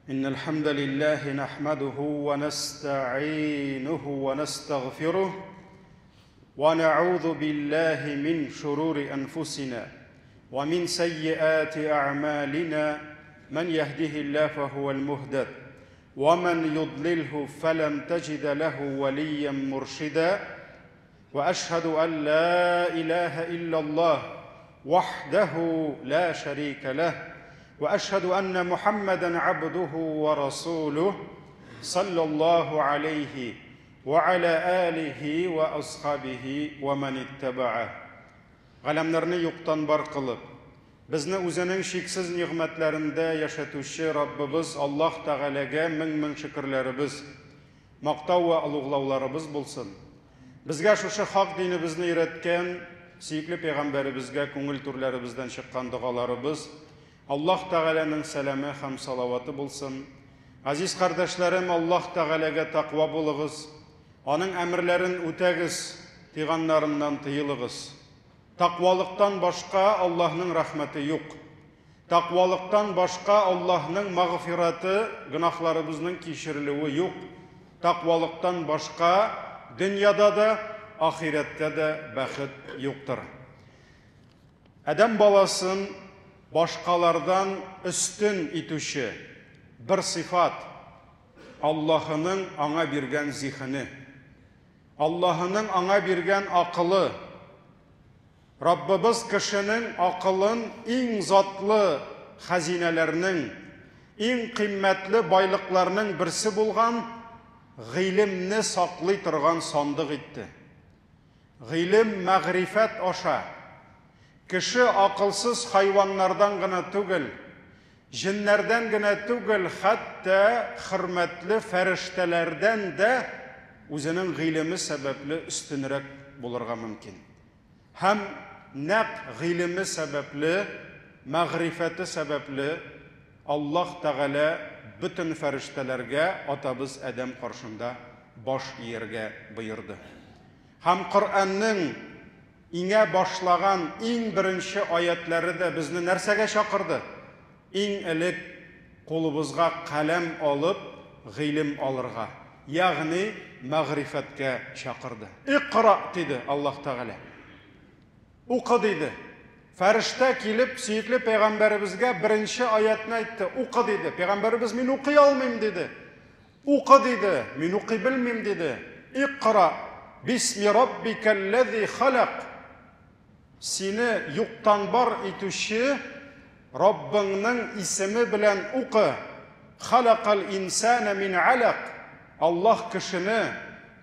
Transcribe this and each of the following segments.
إن الحمد لله نحمده ونستعينه ونستغفره ونعوذ بالله من شرور أنفسنا ومن سيئات أعمالنا من يهده الله فهو المهتد ومن يضلله فلن تجد له وليا مرشدا واشهد ان لا اله الا الله وحده لا شريك له واشهد ان محمدا عبده ورسوله صلى الله عليه وعلى اله واصحابه ومن اتبعه Галәмнәрне юктан бар кылып, безне үзенең чиксез нигъмәтләрендә яшәтүче Раббыбыз Аллаһ Тәгаләгә мең-мең шөкерләребез, мактау вә олуглауларыбыз булсын. Безгә шушы хак динебезне өйрәткән сөекле пәйгамбәребезгә күңел түрләребездән чыккан догаларыбыз, Аллаһ Тәгаләнең сәламе һәм салаваты булсын. Газиз кардәшләрем, Аллаһ Тәгаләгә тәкъва булыгыз, Аның әмерләрен үтәгез, тыйганнарыннан тыелыгыз. Тәкъвалыктан башка Аллаһның рәхмәте юк. Тәкъвалыктан башка Аллаһның мәгъфираты, гөнаһларыбызның кичерелүе юк. Тәкъвалыктан башка дөньяда да, ахирәттә дә бәхет юктыр. Адәм баласын башкалардан өстен итүче бер сыйфат, Аллаһының аңа биргән зиһене. Аллаһының аңа биргән акылы. Раббыбыз кешенең акылын иң затлы хәзинәләрнең, иң кыйммәтле байлыкларның берсе булган гыйлемне саклый торган сандык итте. Гыйлем мәгърифәт аша кеше акылсыз хайваннардан гына түгел, җеннәрдән генә түгел, хәтта хөрмәтле фәрештәләрдән дә үзенең гыйлеме сәбәпле өстенрәк булырга мөмкин. Һәм нәкъ гыйлеме сәбәпле, мәгърифәте сәбәпле Аллаһ Тәгалә бөтен фәрештәләргә атабыз Адәм каршында баш ияргә боерды. Һәм Коръәннең иңә башлаган иң беренче аятьләре дә безне нәрсәгә чакырды? Иң элек кулыбызга каләм алып, гыйлем алырга, ягъни мәгърифәткә чакырды. Икъра, диде Аллаһ Тәгалә. Укы, диде. Фәрештә килеп, сөекле пәйгамбәребезгә беренче аятьне әйтте. Укы, диде. Пәйгамбәребез, мин укый алмыйм, диде. Укы, диде. Мин укый белмим, диде. Икъра бисми раббикәлләзи халак. Сине юктан бар итүче Раббыңның исеме белән укы. Халакал инсана мин алак. Аллаһ кешене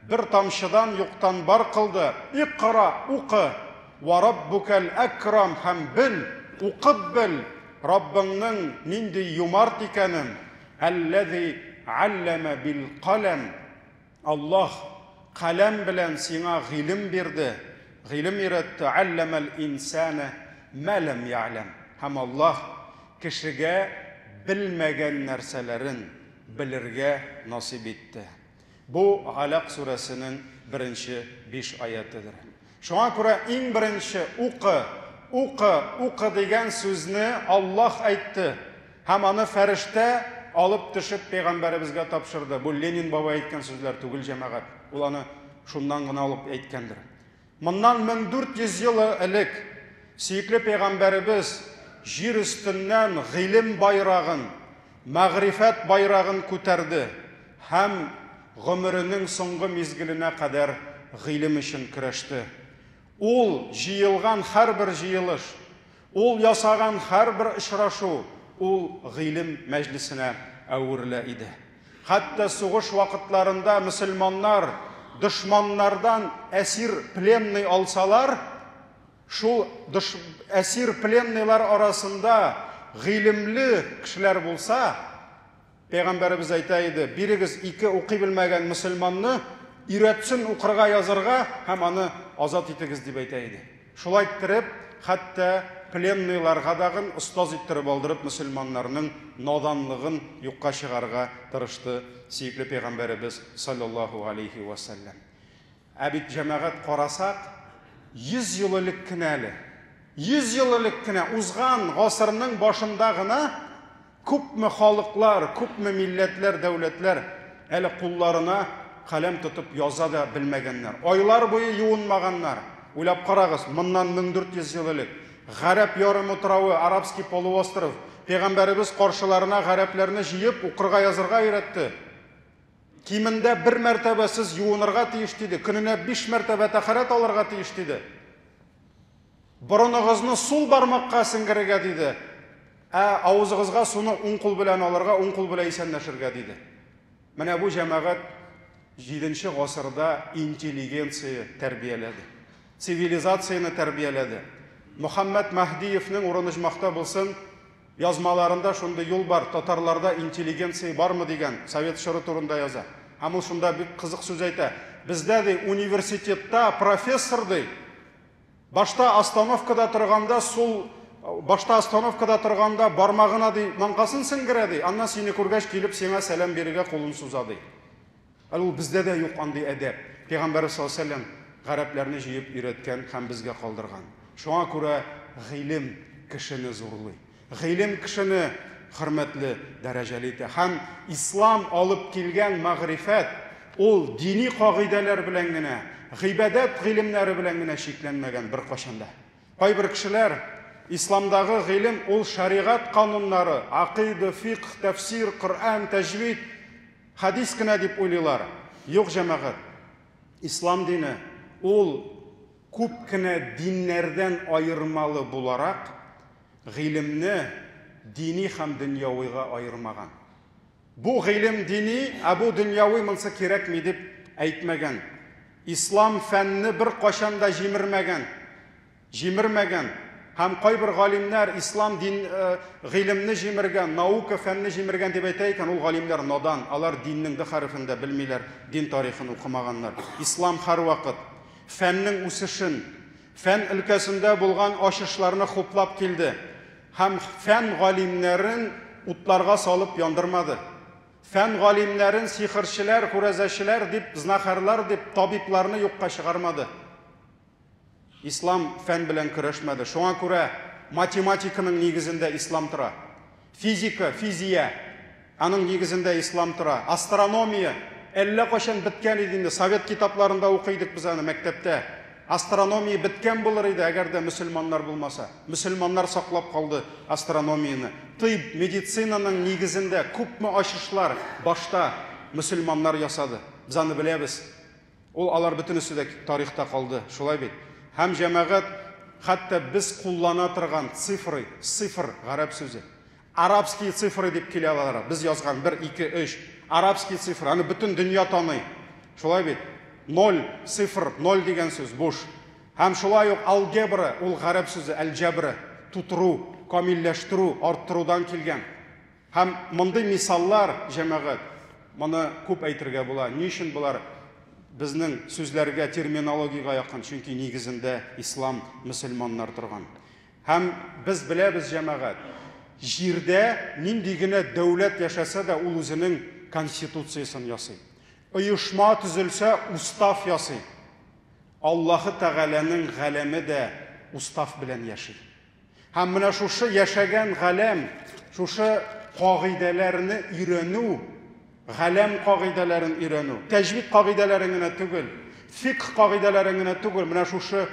бер тамчыдан юктан бар кылды. Икъра, укы. Ва раббукал әкрам һәм бел, укып бел, Раббыңның нинди юмарт икәнен. Әлләзи аллама бил каләм. Аллаһ каләм белән сиңа гыйлем бирде, гыйлем өйрәтте. Алламал инсана ма лам я'лам. Һәм Аллаһ кешегә белмәгән нәрсәләрен белергә насыйп итте. Бу Галәк сүрәсенең беренче биш аятыдыр. Шуңа күрә иң беренче укы, укы, укы дигән сүзне Аллаһ әйтте. Һәм аны фәрештә алып төшеп пәйгамбәребезгә тапшырды. Бу Ленин бабай әйткән сүзләр түгел, җәмәгать. Ул аны шуннан гына алып әйткәндер. Моннан 1400 ел элек сөекле пәйгамбәребез җир өстеннән гыйлем байрагын, мәгърифәт байрагын күтәрде һәм гомеренең соңгы мизгеленә кадәр гыйлем өчен көрәште. Ул җыелган һәрбер җыелыш, ул ясаган һәрбер очрашу ул гыйлем мәҗлесенә әверелә иде. Хәтта сугыш вакытларында мөселманнар дошманнардан әсир пленный алсалар, шул әсир пленныйлар арасында гыйлемле кешеләр булса, Пәйгамбәребез әйтә иде, бирегез ике укый белмәгән мөселманны, өйрәтсен укырга язарга һәм аны азат итегез дип әйтә иде. Шулай иттереп, хәтта пленныйларга дагын остаз иттереп алдырып мөселманнарның наданлыгын юкка чыгарырга тырышты сөекле пәйгамбәребез саллаллаһу алейхи ва сәлләм. Ә бит җәмәгать карасак, 100 ел элек кенә әле, 100 ел элек кенә узган гасырның башында гына Күпме халыклар, күпме милләтләр, дәүләтләр әле кулларына каләм тотып яза да белмәгәннәр. Айлар буе юынмаганнар. Уйлап карагыз, моннан 1400 ел элек Гарәп ярымутравы, Арабский полуостров, пәйгамбәребез каршыларына гарәпләрне җыеп, укырга язырга өйрәтте. Кимендә бер мәртәбә сез юынырга тиеш диде, көненә биш мәртәбә тәһарәт алырга тиеш диде. Борыныгызны сул бармакка сеңгерергә диде. Ә авызыгызга суны уң кул белән алырга, уң кул белән исәнләшергә диде. Менә бу җәмәгать 7 гасырда интеллигенция тәрбияләде. Цивилизацияне тәрбияләде. Мөхәммәд Мәһдиевнең урыны оҗмахта булсын, язмаларында шундый юл бар, татарларда интеллигенция бармы дигән, совет чоры турында яза. Һәм ул шунда бик кызык сүз әйтә. Бездә ди университетта профессор ди, Башта остановкада торганда сул башта остановкада торганда бармагына ди маңкасын сеңгерә ди, аннан сине күргәч килеп сиңа сәлам бирергә кулын суза ди. Әле ул бездә дә юк андый әдәп. Пәйгамбәрбез саллаллаһу алейһи ва сәлләм гарәпләрне җыеп өйрәткән һәм безгә калдырган. Шуңа күрә гыйлем кешене зурлый. Гыйлем кешене хөрмәтле, дәрәҗәле итә. Һәм ислам алып килгән мәгърифәт ул дини кагыйдәләр белән генә, гыйбадәт гыйлемнәре белән генә чикләнмәгән беркайчан да. Кайбер кешеләр исламдагы гыйлем ул шәригать кануннары, акыйда, фикх, тәфсир, Коръән, тәҗвид, хәдис кенә дип уйлыйлар. Юк, җәмәгать. Ислам дине ул күп кенә диннәрдән аермалы буларак, гыйлемне дини һәм дөньявыйга аермаган. Бу гыйлем дини, ә бу дөньяви монсы кирәкми дип әйтмәгән. Ислам фәнне беркайчан да җимермәгән. Җимермәгән. Һәм кайбер галимнәр ислам дин гыйлемне җимергән, наука фәнне җимергән дип әйтә икән, ул галимнәр надан, алар диннең д хәрефен дә белмиләр, дин тарихын укымаганнар. Ислам һәрвакыт фәннең үсешен, Фән өлкәсендә булган ачышларны хуплап килде һәм фән галимнәрен утларга салып яндырмады. Фән галимнәрен сихерчеләр, күрәзәчеләр дип, знахарьлар дип, табибларны юкка чыгармады. Ислам фән белән көрәшмәде. Шуңа күрә математиканың нигезендә ислам тора. Физика, физия, аның нигезендә ислам тора. Астрономия әллә кайчан беткән иде инде. Совет китапларында укый идек без аны мәктәптә. Астрономия беткән булыр иде, әгәр дә мөселманнар булмаса. Мөселманнар саклап калды астрономияне. Тыйб, медицинаның нигезендә күпме ачышлар башта мөселманнар ясады. Без аны беләбез. Ул алар бөтенесе дә тарихта калды, шулай бит? Һәм җәмәгать, хәтта без куллана торган цифры, цифр гарәп сүзе. Арабские цифры дип килә алар. Без язган 1, 2, 3 арабские цифры, аны бөтен дөнья таный. Шулай бит? Ноль, цифр, ноль дигән сүз буш. Һәм шулай ук алгебра, ул гарәп сүзе, әл-җәбра, тутыру, камилләштерү, арттырудан килгән. Һәм мондый мисаллар, җәмәгать, моны күп әйтергә була. Ни өчен болар безнең сүзләргә, терминологиягә якын? Чөнки нигезендә ислам, мөселманнар торган. Һәм без беләбез, җәмәгать, җирдә нинди генә дәүләт яшәсә дә, ул үзенең конституциясен ясый. Оешма төзелсә, устав ясый. Аллаһы Тәгаләнең галәме дә устав белән яши. Һәм менә шушы яшәгән галәм, шушы кагыйдәләрне өйрәнү, галәм кагыйдәләрен өйрәнү, тәҗвид кагыйдәләрен генә түгел, фикх кагыйдәләрен генә түгел, менә шушы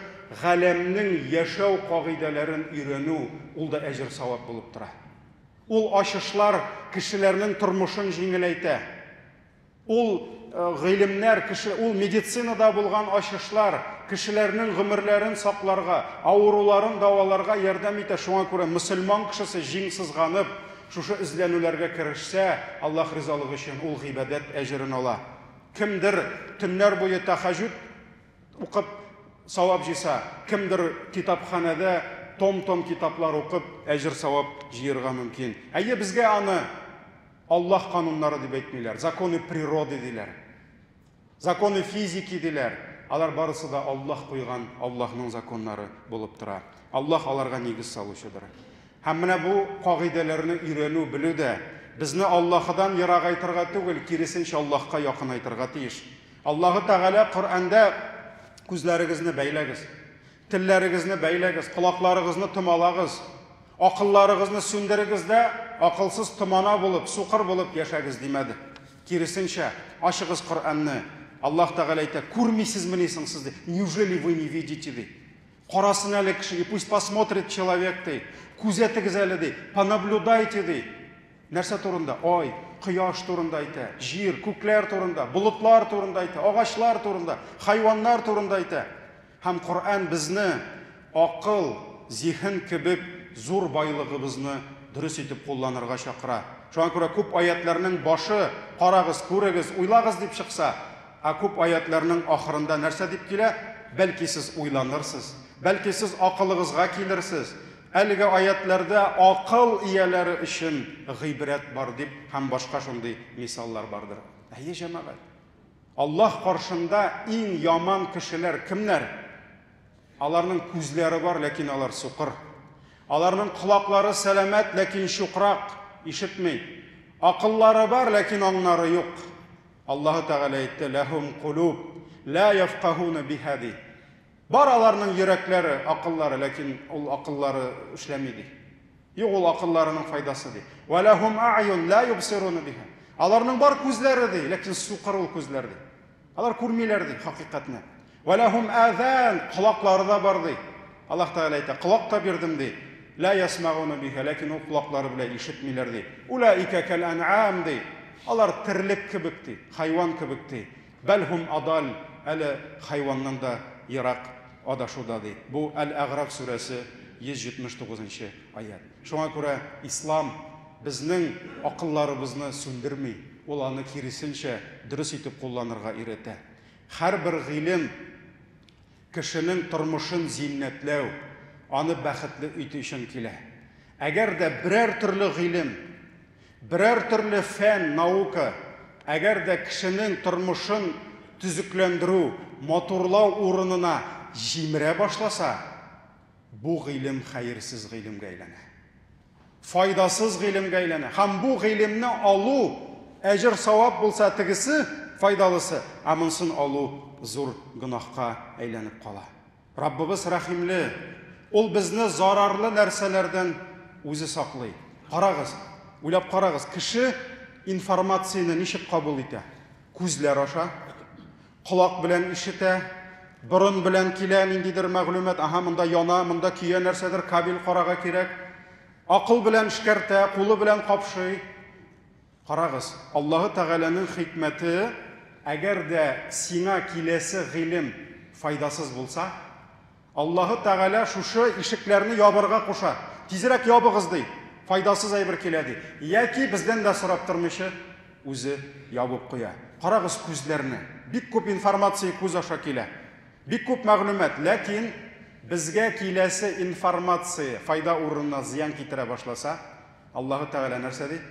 галәмнең яшәү кагыйдәләрен өйрәнү, ул да әҗер-савап булып тора. Ул ачышлар кешеләрнең тормышын җиңеләйтә. Ул гыйлемнәр, кеше, ул медицинада булган ачышлар кешеләрнең гомерләрен сакларга, авыруларын дәваларга ярдәм итә. Шуңа күрә мөселман кешесе җиң сызганып, шушы эзләнүләргә керешсә, Аллаһ ризалыгы өчен ул гыйбадәт әҗерен ала. Кемдер төннәр буе тәхәҗүд укып савап җыйса, кемдер китапханәдә том-том китаплар укып әҗер-савап җыерга мөмкин. Әйе, безгә аны Аллаһ кануннары дип әйтмиләр, законы природы диләр. Законы физики диләр. Алар барысы да Аллаһ куйган Аллаһның законнары булып тора. Аллаһ аларга нигез салучыдыр. Һәм менә бу кагыйдәләрне өйрәнү, белү дә безне Аллаһыдан ерагайтырга түгел, киресенчә Аллаһка якынайтырга тиеш. Аллаһы Тәгалә Коръәндә күзләрегезне бәйләгез, телләрегезне бәйләгез, колакларыгызны томалагыз, акылларыгызны сүндерегез дә акылсыз томана булып, сукыр булып яшәгез димәде. Киресенчә, ачыгыз Коръәнне. Аллаһ Тәгалә әйтә, күрмисезмени соң сез ди. Неужели вы не видите ди. Карасын әле кеше, и пусть посмотрит человек ди. Күзәтегез әле ди, понаблюдайте ди. Нәрсә турында? Ай, кояш турында әйтә, җир, күкләр турында, болытлар турында әйтә, агачлар турында, хайваннар турында әйтә. Һәм Коръән безне акыл, зиһен кебек зур байлыгыбызны дөрес итеп кулланырга чакыра. Шуңа күрә күп аятларның башы карагыз, күрегез, уйлагыз дип чыкса, ә күп аятларның ахырында нәрсә дип килә? Бәлки сез уйланырсыз, бәлки сез акылыгызга килерсез. Әлеге аятларда акыл ияләре өчен гыйбрәт бар дип һәм башка шундый мисаллар бардыр. Әйе, җәмәгать. Аллаһ каршында иң яман кешеләр кемнәр? Аларның күзләре бар, ләкин алар сукыр. Аларның колаклары сәламәт, ләкин чукрак, ишетми. Акыллары бар, ләкин аңнары юк. Аллаһы Тәгалә әйтте, ләһум кулуб, ла яфкаһуна биһа ди. Бар аларның йөрәкләре, акыллары, ләкин ул акыллары эшләми ди. Юк ул акылларының файдасы ди. Ва ләһум а'юн ла юбсируна биһа. Аларның бар күзләре ди, ләкин сукыр ул күзләр ди. Алар күрмиләр ди хакыйкатьне. Ва ләһум азан, колаклары да бар ди. Аллаһ Тәгалә әйтә, колак та бирдем ди. Ла ясмагуна биһа, ләкин ул колаклары белән ишетмиләр ди. Улаика кәл ан'ам ди. Алар терлек кебек ди, хайван кебек ди. Бәл һум адал, әле хайваннан да ерак адашуда ди. Бу Әл-Әгъраф сүрәсе 179 нчы аять. Шуңа күрә ислам безнең акылларыбызны сүндерми, ул аны киресенчә дөрес итеп кулланырга өйрәтә. Һәрбер гыйлем кешенең тормышын зиннәтләү, аны бәхетле итү өчен килә. Әгәр дә берәр төрле гыйлем, берәр төрле фән, наука, әгәр дә кешенең тормышын төзекләндерү, матурлау урынына җимерә башласа, бу гыйлем хәерсез гыйлемгә әйләнә. Файдасыз гыйлемгә әйләнә. Һәм бу гыйлемне алу әҗер-савап булса тегесе файдалысы, ә монысын алу зур гөнаһка әйләнеп кала. Раббыбыз рәхимле, Ул безне зарарлы нәрсәләрдән үзе саклый. Карагыз, уйлап карагыз, кеше информацияне ничек кабул итә? Күзләр аша, колак белән ишетә, борын белән килә ниндидер мәгълүмат, аһа, монда яна, монда көя нәрсәдер, кабель карага кирәк. Акыл белән эшкәртә, кулы белән капшый. Карагыз, Аллаһы Тәгаләнең хикмәте, әгәр дә сиңа киләсе гыйлем файдасыз булса, Аллаһы Тәгалә шушы ишекләрне ябырга куша. Тизрәк ябыгыз, ди. Файдасыз әйбер килә, ди. Яки бездән дә сорап тормыйча, үзе ябып куя. Карагыз күзләрне. Бик күп информация күз аша килә. Бик күп мәгълүмат, ләкин безгә киләсе информация файда урынына зыян китерә башласа, Аллаһы Тәгалә нәрсә ди?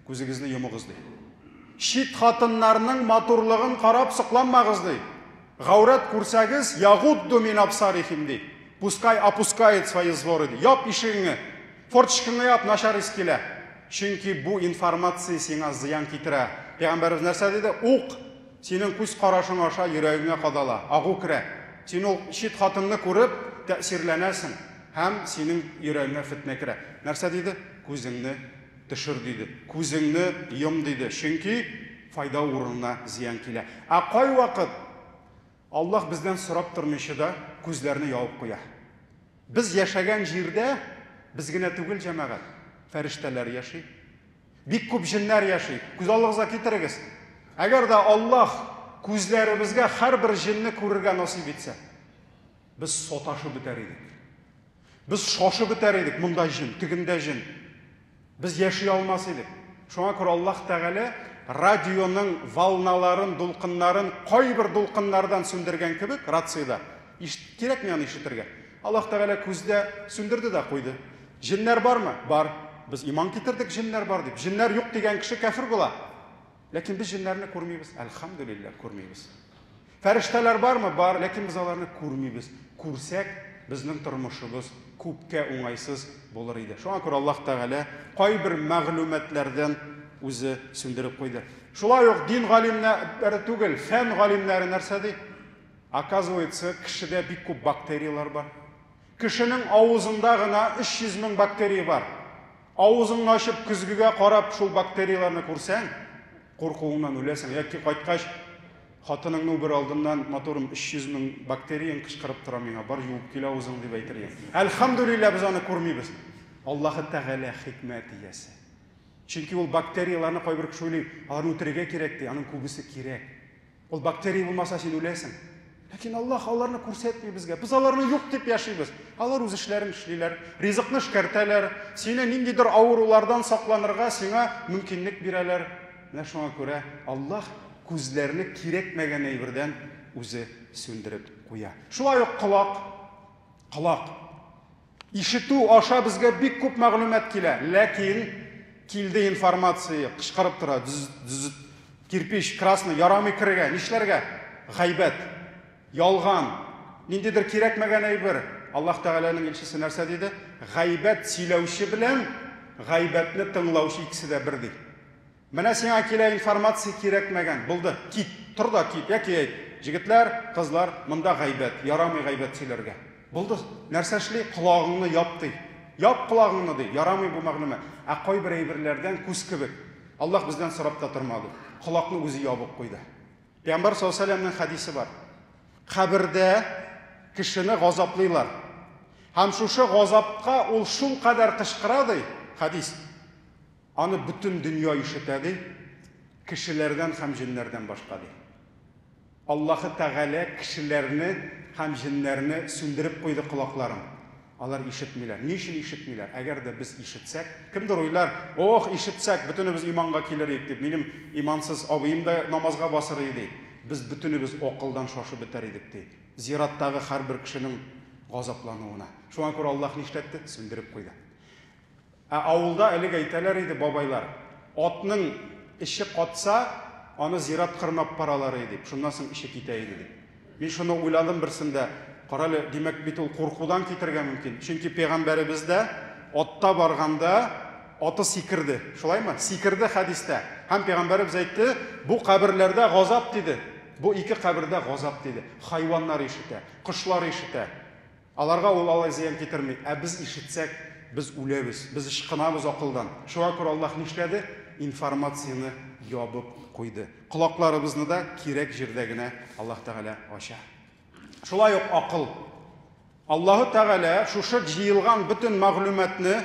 Күзегезне йомыгыз ди. Чит хатыннарның матурлыгын карап сокланмагыз ди. Гаурәт күрсәгез, ягудду мин абсарихим ди. Пускай опускает свои взоры ди. Яп ишегеңне, форточкаңны яп, начар ис килә. Чөнки бу информация сиңа зыян китерә. Пәйгамбәребез нәрсә диде? Ук синең күз карашың аша йөрәгеңә кадала, агу керә. Син ул чит хатынны күреп тәэсирләнәсең. Һәм синең йөрәгеңә фетнә керә. Нәрсә диде? Күзеңне төшер, диде. Күзеңне йом, диде. Чөнки файда урынына зыян килә. Ә кайвакыт Аллаһ бездән сорап тормыйча да күзләрне ябып куя. Без яшәгән җирдә без генә түгел, җәмәгать, фәрештәләр яши. Бик күп җеннәр яши. Күз алдыгызга китерегез. Әгәр дә Аллаһ күзләребезгә һәрбер җенне күрергә насыйп итсә, Без саташып бетәр идек. Без шашып бетәр идек, монда җен, тегендә җен. Без яши алмас идек. Шуңа күрә Аллаһ Тәгалә радионың волналарын, дулкыннарын кайбер дулкыннардан сүндергән кебек, рациядә. Иш, кирәкми аны ишетергә. Аллаһ Тәгалә күздә сүндерде дә куйды. Җеннәр бармы? Бар. Без иман китердек, җеннәр бар дип. Җеннәр юк дигән кеше кәфер була. Ләкин без җеннәрне күрмибез. Әлхәмдүлилләһ, күрмибез. Фәрештәләр бармы? Бар, ләкин без аларны күрмибез. Күрсәк, безнең тормышыбыз күпкә уңайсыз булыр иде. Шуңа күрә Аллаһ Тәгалә кайбер мәгълүматлардан үзе сүндереп куйды. Шулай ук дин галимнәре түгел, фән галимнәре нәрсә ди? Оказывается, кешедә бик күп бактерияләр бар. Кешенең авызында гына 300 мең бактерия бар. Авызыңны ачып, көзгегә карап, шул бактерияләрне күрсәң, куркуыңнан үләсең. Яки кайткач, хатыныңны үбер алдыннан, матурым, 300 мең бактерияң кычкырып тора миңа, бар юып кил авызың дип әйтер идең. Әлхәмдүлилләһ, без аны күрмибез. Аллаһы Тәгалә хикмәт иясе. Чөнки ул бактерияләрне кайбер кеше уйлый, аларны үтерергә кирәк ди, аның күбесе кирәк. Ул бактерия булмаса, син үләсең. Ләкин Аллаһ аларны күрсәтми безгә. Без аларны юк дип яшибез. Алар үз эшләрен эшлиләр, ризыкны эшкәртәләр, сине ниндидер авырулардан сакланырга сиңа мөмкинлек бирәләр. Менә шуңа күрә Аллаһ күзләрне кирәкмәгән әйбердән үзе сүндереп куя. Шулай ук колак, колак. Ишетү аша безгә бик күп мәгълүмат килә, ләкин килде информация, кычкырып тора, дз, дз, кирпич, красный, ярамый керергә, нишләргә? Гайбәт, ялган, ниндидер кирәкмәгән әйбер. Аллаһ Тәгаләнең илчесе нәрсә диде? Гайбәт сөйләүче белән гайбәтне тыңлаучы икесе дә бер ди. Менә сиңа килә информация кирәкмәгән, булды, кит, тор да кит, яки әйт, җегетләр, кызлар, монда гайбәт, ярамый гайбәт сөйләргә. Булды, нәрсә эшли, колагыңны яп ди. Яп колагыңны ди, ярамый бу мәгълүмат. Ә кайбер әйберләрдән күз кебек. Аллаһ бездән сорап та тормады. Колакны үзе ябып куйды. Пәйгамбәр саллаллаһу алейһи вәсәлләмнең хәдисе бар. Кабердә кешене газаплыйлар. Һәм шушы газапка ул шулкадәр кычкыра ди, хәдис. Аны бөтен дөнья ишетә, ди, кешеләрдән һәм җеннәрдән башка, ди. Аллаһы Тәгалә кешеләрне һәм җеннәрне сүндереп куйды колакларын. Алар ишетмиләр. Ни өчен ишетмиләр? Әгәр дә без ишетсәк, кемдер уйлар, ох, ишетсәк, бөтенебез иманга килер идек дип. Минем имансыз абыем да намазга басыр иде, ди. Без бөтенебез акылдан шашып бетәр идек, ди. Зираттагы һәрбер кешенең газаплануына. Шуңа күрә Аллаһ нишләтте? Сүндереп куйды. Ә авылда элек әйтәләр иде бабайлар, атның эче катса, аны зират кырына аппаралар иде дип, шуннан соң эче китә иде дип. Мин шуны уйладым берсендә, карале, димәк бит ул куркудан китергә мөмкин. Чөнки пәйгамбәребез дә атта барганда аты сикерде. Шулаймы? Сикерде хәдистә. Һәм пәйгамбәребез әйтте, бу каберләрдә газап диде. Бу ике кабердә газап диде. Хайваннар ишетә, кошлар ишетә. Аларга ул алай зыян китерми. Ә без ишетсәк, без үләбез, без ычкынабыз акылдан. Шуңа күрә Аллаһ нишләде? Информацияне ябып куйды. Колакларыбызны да кирәк җирдә генә Аллаһ Тәгалә ача. Шулай ук акыл. Аллаһы Тәгалә шушы җыелган бөтен мәгълүматны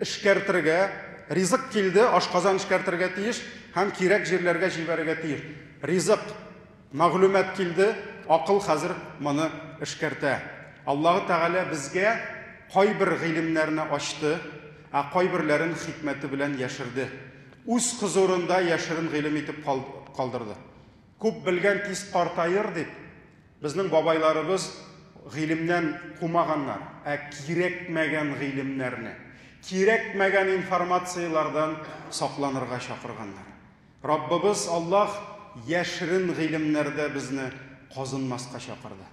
эшкәртергә, ризык килде, ашказан эшкәртергә тиеш һәм кирәк җирләргә җибәрергә тиеш. Ризык Мәгълүмат килде, акыл хәзер моны эшкәртә. Аллаһы Тәгалә безгә кайбер гыйлемнәрне ачты, ә кайберләрен хикмәте белән яшерде. Үз хозурында яшерен гыйлем итеп калдырды. Күп белгән тиз картаер дип, безнең бабайларыбыз гыйлемнән кумаганнар, ә кирәкмәгән гыйлемнәрне, кирәкмәгән информацияләрдән сакланырга чакырганнар. Раббыбыз Аллаһ яшерен гыйлемнәрдә безне казынмаска чакырды.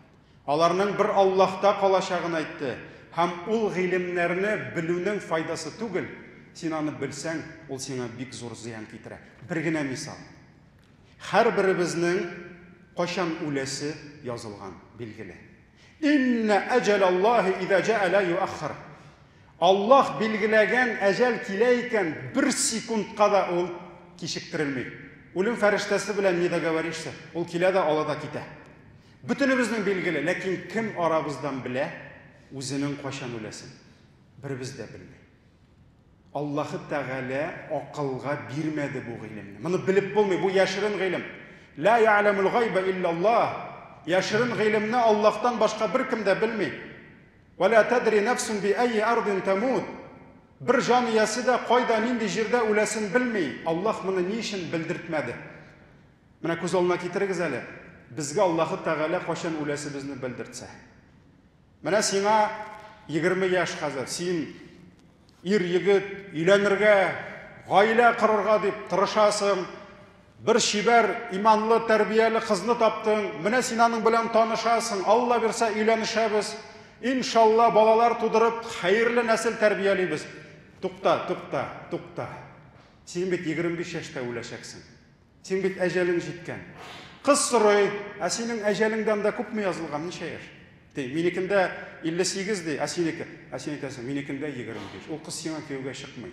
Аларның бер Аллаһта калачагын әйтте һәм ул гыйлемнәрне белүнең файдасы түгел, син аны белсәң, ул сиңа бик зур зыян китерә. Бер генә мисал. Һәрберебезнең кайчан үләсе язылган, билгеле. Инна әҗәләллаһи иза җаа ла юаххар. Аллаһ билгеләгән әҗәл килә икән, бер секундка да ул кичектерелми. Үлем фәрештәсе белән не договоришься, ул килә дә ала да китә. Бөтенебезнең билгеле, ләкин кем арабыздан белә үзенең кайчан үләсен? Беребез дә белми. Аллаһы Тәгалә акылга бирмәде бу гыйлемне. Моны белеп булмый, бу яшерен гыйлем. Ла я'ламул гайба иллаллаһ. Яшерен гыйлемне Аллаһтан башка беркем дә белми. Ва ла тадри нафсун би айи ардин тамут. Бер җан иясе дә кайда, нинди җирдә үләсен белми. Аллаһ моны ни өчен белдертмәде? Менә күз алдына китерегез әле. Безгә Аллаһы Тәгалә кайчан үләсебезне белдертсә. Менә сиңа 20 яшь хәзер, син ир егет, өйләнергә, гаилә корырга дип тырышасың. Бер чибәр, иманлы, тәрбияле кызны таптың. Менә син аның белән танышасың. Алла бирсә, өйләнешәбез. Иншалла, балалар тудырып, хәерле нәсел тәрбиялибез. Тукта, тукта, тукта. Син бит 25 яшьтә үләчәксең. Син бит әҗәлең җиткән. Кыз сорый, ә синең әҗәлеңдә анда күпме язылган, ничә яшь? Ди, минекендә 58 ди, ә синеке? Ә син әйтәсең, минекендә 25. Ул кыз сиңа кияүгә чыкмый.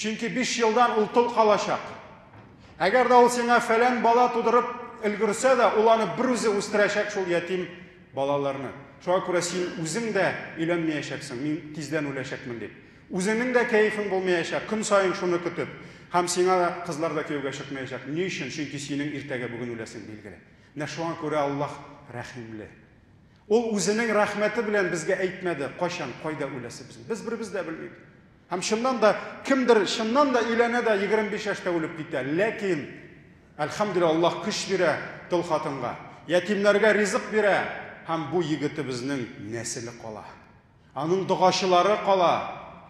Чөнки 5 елдан ул тол калачак. Әгәр дә ул сиңа фәлән бала тудырып өлгерсә дә, ул аны берүзе үстерәчәк шул ятим балаларны. Шуңа күрә син үзең дә өйләнмәячәксең, мин тиздән үләчәкмен дип. Үзеңнең дә кәефең булмаячак, көн саен шуны көтеп. Һәм сиңа да кызлар да кияүгә чыкмаячак. Ни өчен? Чөнки синең иртәгә бүген үләсең билгеле. Менә шуңа күрә Аллаһ рәхимле. Ул үзенең рәхмәте белән безгә әйтмәде, кайчан, кайда үләсебезне. Без беребез дә белмибез. Һәм чыннан да кемдер чыннан да өйләнә дә 25 яшьтә үлеп китә. Ләкин әлхәмдүлилләһ Аллаһ көч бирә тол хатынга. Ятимнәргә ризык бирә һәм бу егетебезнең нәселе кала. Аның догачылары кала.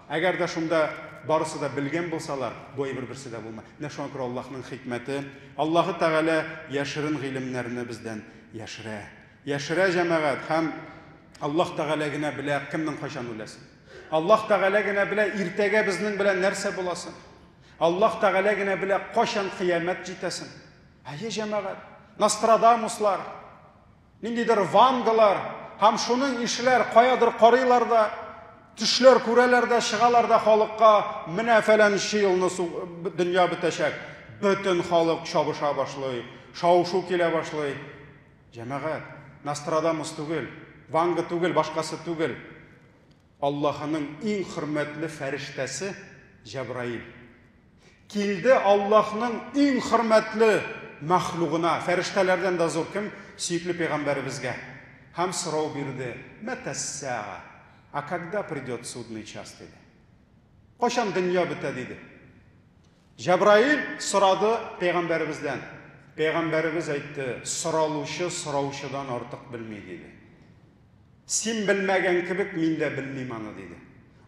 Әгәр дә шунда барысы да белгән булсалар, бу әйбер берсе дә булмай. Менә шуңа күрә Аллаһның хикмәте, Аллаһы Тәгалә яшерен гыйлемнәрне бездән яшерә. Яшерә җәмәгать һәм Аллаһ Тәгалә генә белә кемнең кайчан үләсен. Аллаһ Тәгалә генә белә иртәгә безнең белән нәрсә буласын. Аллаһ Тәгалә генә белә кайчан кыямәт җитәсен. Әйе, җәмәгать, Нострадамуслар, ниндидер Вангалар һәм шуның ишеләр каядыр карыйлар да, төшләр күрәләр дә, чыгалар да халыкка, менә фәләнче елны дөнья бетәчәк. Бөтен халык чабыша башлый, шау-шу килә башлый. Җәмәгать, Нострадамус түгел, Ванга түгел, башкасы түгел. Аллаһының иң хөрмәтле фәрештәсе Җәбраил. Килде Аллаһның иң хөрмәтле мәхлугына, фәрештәләрдән дә зур кем, сөекле пәйгамбәребезгә. Һәм сорау бирде, Мәтәссәга, а когда придет судный час, диде. Кайчан дөнья бетә, диде. Җәбраил сорады пәйгамбәребездән. Пәйгамбәребез әйтте, соралучы сораучыдан артык белми, диде. Син белмәгән кебек, мин дә белмим аны, диде.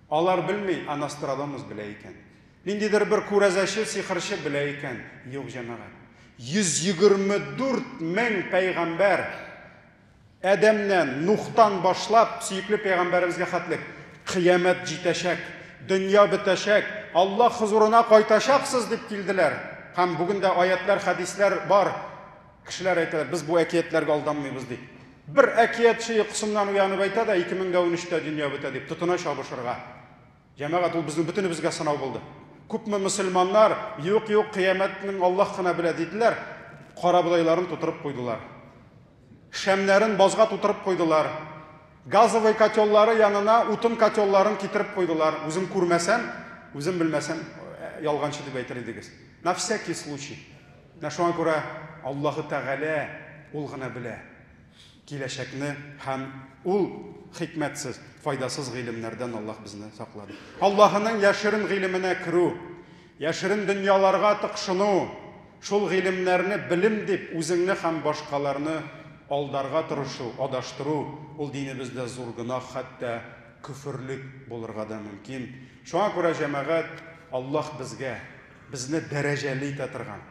Алар белми, ә Нострадамус белә икән. Ниндидер бер күрәзәче, сихерче белә икән. Юк, җәмәгать. 124 мең пәйгамбәр Адәмнән, Нухтан башлап, сөекле пәйгамбәребезгә хәтлек, кыямәт җитәчәк, дөнья бетәчәк, Аллаһ хозурына кайтачаксыз дип килделәр. Һәм бүген дә аятлар, хәдисләр бар. Кешеләр әйтәләр, без бу әкиятләргә алданмыйбыз дип. Бер әкиятче йокысыннан уянып әйтә дә, 2013-тә дөнья бетә дип, тотына чабышырга. Җәмәгать, ул безнең бөтенебезгә сынау булды. Күпме мөселманнар, юк, юк, кыямәтнең Аллаһ кына белә диделәр, карабодайларын тутырып куйдылар. Шәмнәрен базга тутырып куйдылар. Газовый котеллары янына утын котелларын китереп куйдылар. Үзем күрмәсәм, үзем белмәсәм, ялганчы дип әйтер идегез. На всякий случай. Менә шуңа күрә Аллаһы Тәгалә ул гына белә киләчәкне һәм ул хикмәтсез, файдасыз гыйлемнәрдән Аллаһ безне саклады. Аллаһының яшерен гыйлеменә керү, яшерен дөньяларга тыкшыну, шул гыйлемнәрне белем дип үзеңне һәм башкаларны алдарга тырышу, адаштыру, ул динебездә зур гөнаһ, хәтта көферлек булырга да мөмкин. Шуңа күрә, җәмәгать, Аллаһ безгә, безне дәрәҗәле итә торган,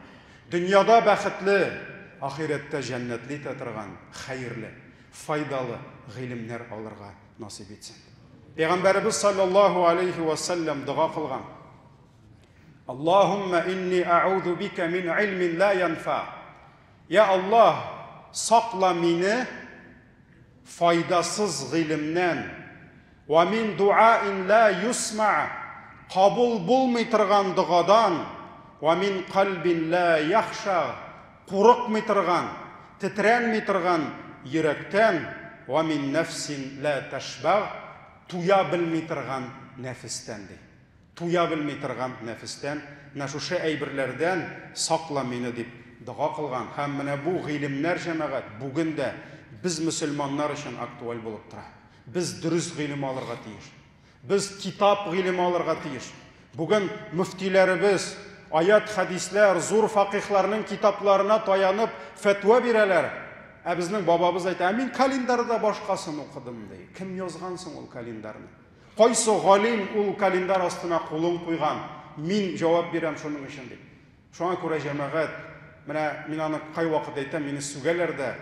дөньяда бәхетле, ахирәттә җәннәтле итә торган хәерле, файдалы гыйлемнәр алырга насыйп итсен. Пәйгамбәребез саллаллаһу алейхи ва саллям дога кылган. Аллаһумма инни а'уду бика мин илмин ла янфа. Я Аллаһ, сакла мине файдасыз гыйлемнән. Ва мин дуаин ла юсма. Кабул булмый торган догадан. Ва мин кальбин ла яхша. Курыкмый торган, тетрәнми торган йөрәктән. Ва мин нәфсин ла ташбаг. Туя белми торган нәфестән ди. Туя белми торган нәфестән, менә шушы әйберләрдән сакла мине дип дога кылган һәм менә бу гыйлемнәр, җәмәгать, бүген дә без мөселманнар өчен актуаль булып тора. Без дөрес гыйлем алырга тиеш. Без китап гыйлеме алырга тиеш. Бүген мөфтиләребез аят, хәдисләр, зур факихларның китапларына таянып фәтва бирәләр. Ә безнең бабабыз әйтә, ә мин календарьда башкасын укыдым, ди. Кем язган соң ул календарьны? Кайсы галим ул календарь астына кулын куйган? Мин җавап бирәм шуның өчен дип. Шуңа күрә, җәмәгать, менә мин аны кайвакыт әйтәм, мине сүгәләр дә,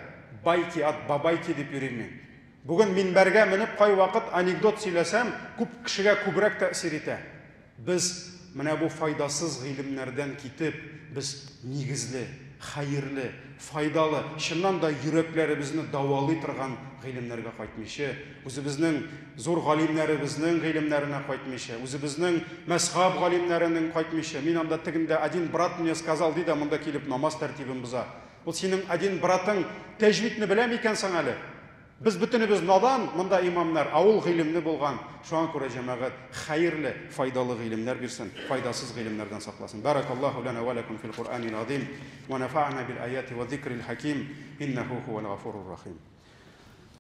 байки от бабайки дип йөрим мин. Бүген минбәргә менеп кайвакыт анекдот сөйләсәм, күп кешегә күбрәк тәэсир итә. Без менә бу файдасыз гыйлемнәрдән китеп, без нигезле. Хәерле, файдалы, чыннан да йөрәкләребезне дәвалый торган гыйлемнәргә кайтмыйча, үзебезнең зур галимнәребезнең гыйлемнәренә кайтмыйча, үзебезнең мәзхаб галимнәренең кайтмыйча, мин анда тегендә один брат мне сказал ди дә монда килеп намаз тәртибен боза. Ул синең один братың тәҗвидне белә микән соң әле? Без бөтенебез надан, монда имамнар, ә ул гыйлемле булган. Шуңа күрә, җәмәгать, хәерле, файдалы гыйлемнәр бирсен, файдасыз гыйлемнәрдән сакласын. Баракаллаһу лана ва лакум фил Куръанил азим, ва нафа'на бил аяти ва зикрил хаким, иннаху хувал гафурур рахим.